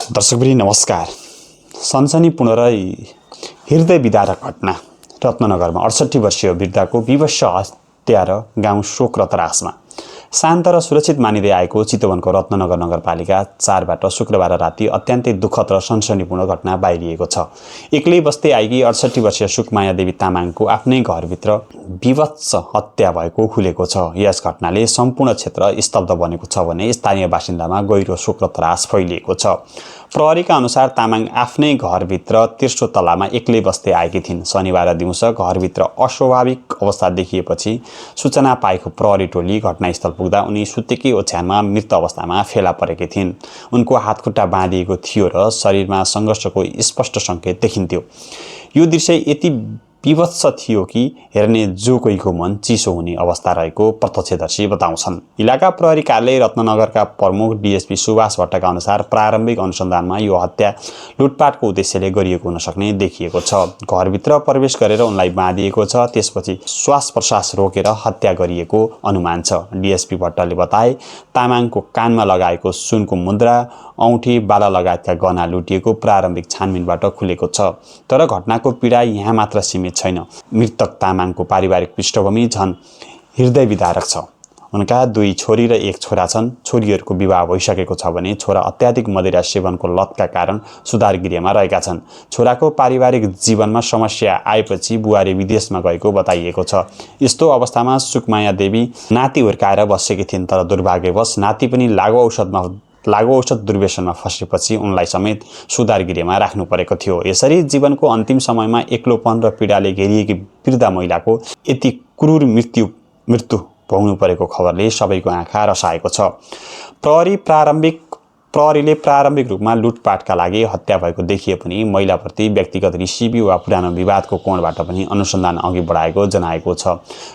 दर्शकवृन्द नमस्कार। सनसनीपूर्ण र हृदय विदारक घटना रत्ननगरमा 68 वर्षीय वृद्धाको विवश हत्या र गाउँ शोक र त्रासमा। शान्त र सुरक्षित मानिँदै आएको चितवनको रत्ननगर नगरपालिका 4बाट शुक्रबार राति अत्यन्तै दुःखद र सनसनीपूर्ण घटना बाहिरिएको छ। एक्लै बस्दै आएकी 68 वर्षीय सुकमाया देवी तामाङको आफ्नै घरभित्र विभत्स हत्या भएको खुलेको छ। यस घटनाले सम्पूर्ण क्षेत्र स्तब्ध बनेको छ भने स्थानीय बासिन्दामा गहिरो शोक र त्रास फैलिएको छ। प्रहरीका अनुसार तामाङ आफ्नै घरभित्र तेस्रो तलामा एक्लै बस्दै आएकी थिइन्। शनिबार दिउँसो घरभित्र अस्वाभाविक अवस्था देखिएपछि सूचना पाएको प्रहरी टोली घटनास्थल पुग्दा उनी सुतेकै ओछ्यानमा मृत अवस्थामा फेला परेकी थिइन्। उनको हातखुट्टा बाँधिएको थियो र शरीरमा सङ्घर्षको स्पष्ट सङ्केत देखिन्थ्यो। यो दृश्य यति विभत्स थियो कि हेर्ने जो कोहीको मन चिसो हुने अवस्था रहेको प्रत्यक्षदर्शी बताउँछन्। इलाका प्रहरी कार्यालय रत्ननगरका प्रमुख डीएसपी सुभाष भट्टका अनुसार प्रारम्भिक अनुसन्धानमा यो हत्या लुटपाटको उद्देश्यले गरिएको हुन सक्ने देखिएको छ। घरभित्र प्रवेश गरेर उनलाई बाँधिएको छ, त्यसपछि श्वास प्रश्वास रोकेर हत्या गरिएको अनुमान छ। डीएसपी भट्टले बताए, तामाङको कानमा लगाएको सुनको मुद्रा, औँठी, बाला लगायतका गहना लुटिएको प्रारम्भिक छानबिनबाट खुलेको छ। तर घटनाको पीडा यहाँ मात्र सीमित छैन। मृतक तामाङको पारिवारिक पृष्ठभूमि झन् हृदय विदारक छ। उनका 2 छोरी र 1 छोरा छन्। छोरीहरूको विवाह भइसकेको छ भने छोरा अत्याधिक मदिरा सेवनको लतका कारण सुधार गृहमा रहेका छन्। छोराको पारिवारिक जीवनमा समस्या आएपछि बुहारी विदेशमा गएको बताइएको छ। यस्तो अवस्थामा सुकमाया देवी नाति हुर्काएर बसेकी थिइन्, तर दुर्भाग्यवश नाति पनि लागु औषध दुर्व्यसनमा फसेपछि उनलाई समेत सुधार गृहमा राख्नु परेको थियो। यसरी जीवनको अन्तिम समयमा एक्लोपन र पीडाले घेरिएकी वृद्ध महिलाको यति क्रूर मृत्यु भोग्नु परेको खबरले सबैको आँखा रसाएको छ। प्रहरीले प्रारम्भिक रूपमा लुटपाटका लागि हत्या भएको देखिए पनि महिलाप्रति व्यक्तिगत रिसिभी वा पुरानो विवादको कोणबाट पनि अनुसन्धान अघि बढाएको जनाएको छ।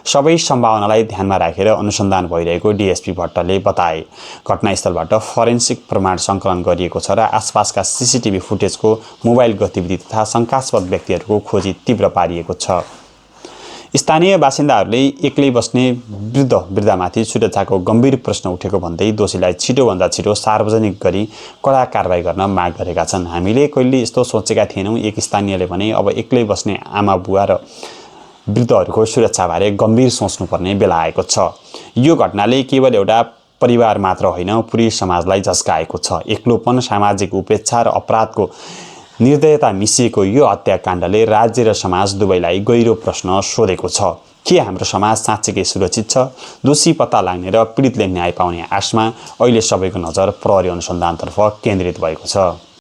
सबै सम्भावनालाई ध्यानमा राखेर अनुसन्धान भइरहेको डीएसपी भट्टले बताए। घटनास्थलबाट फोरेन्सिक प्रमाण सङ्कलन गरिएको छ र आसपासका सीसीटीभी फुटेजको मोबाइल गतिविधि तथा शङ्कास्पद व्यक्तिहरूको खोजी तीव्र पारिएको छ। स्थानीय बासिन्दाहरूले एक्लै बस्ने वृद्धमाथि सुरक्षाको गम्भीर प्रश्न उठेको भन्दै दोषीलाई छिटोभन्दा छिटो सार्वजनिक गरी कडा कारबाही गर्न माग गरेका छन्। हामीले कहिले यस्तो सोचेका थिएनौँ। एक स्थानीयले भने अब एक्लै बस्ने आमा बुवा र वृद्धहरूको सुरक्षाबारे गम्भीर सोच्नुपर्ने बेला आएको छ। यो घटनाले केवल एउटा परिवार मात्र होइन, पुरै समाजलाई झस्काएको छ। एक्लोपन, सामाजिक उपेक्षा र अपराधको निर्दयता मिसिएको यो हत्याकाण्डले राज्य र समाज दुवैलाई गहिरो प्रश्न सोधेको छ। के हाम्रो समाज साँच्चैकै सुरक्षित छ? दोषी पत्ता लाग्ने र पीडितले न्याय पाउने आशमा अहिले सबैको नजर प्रहरी अनुसन्धानतर्फ केन्द्रित भएको छ।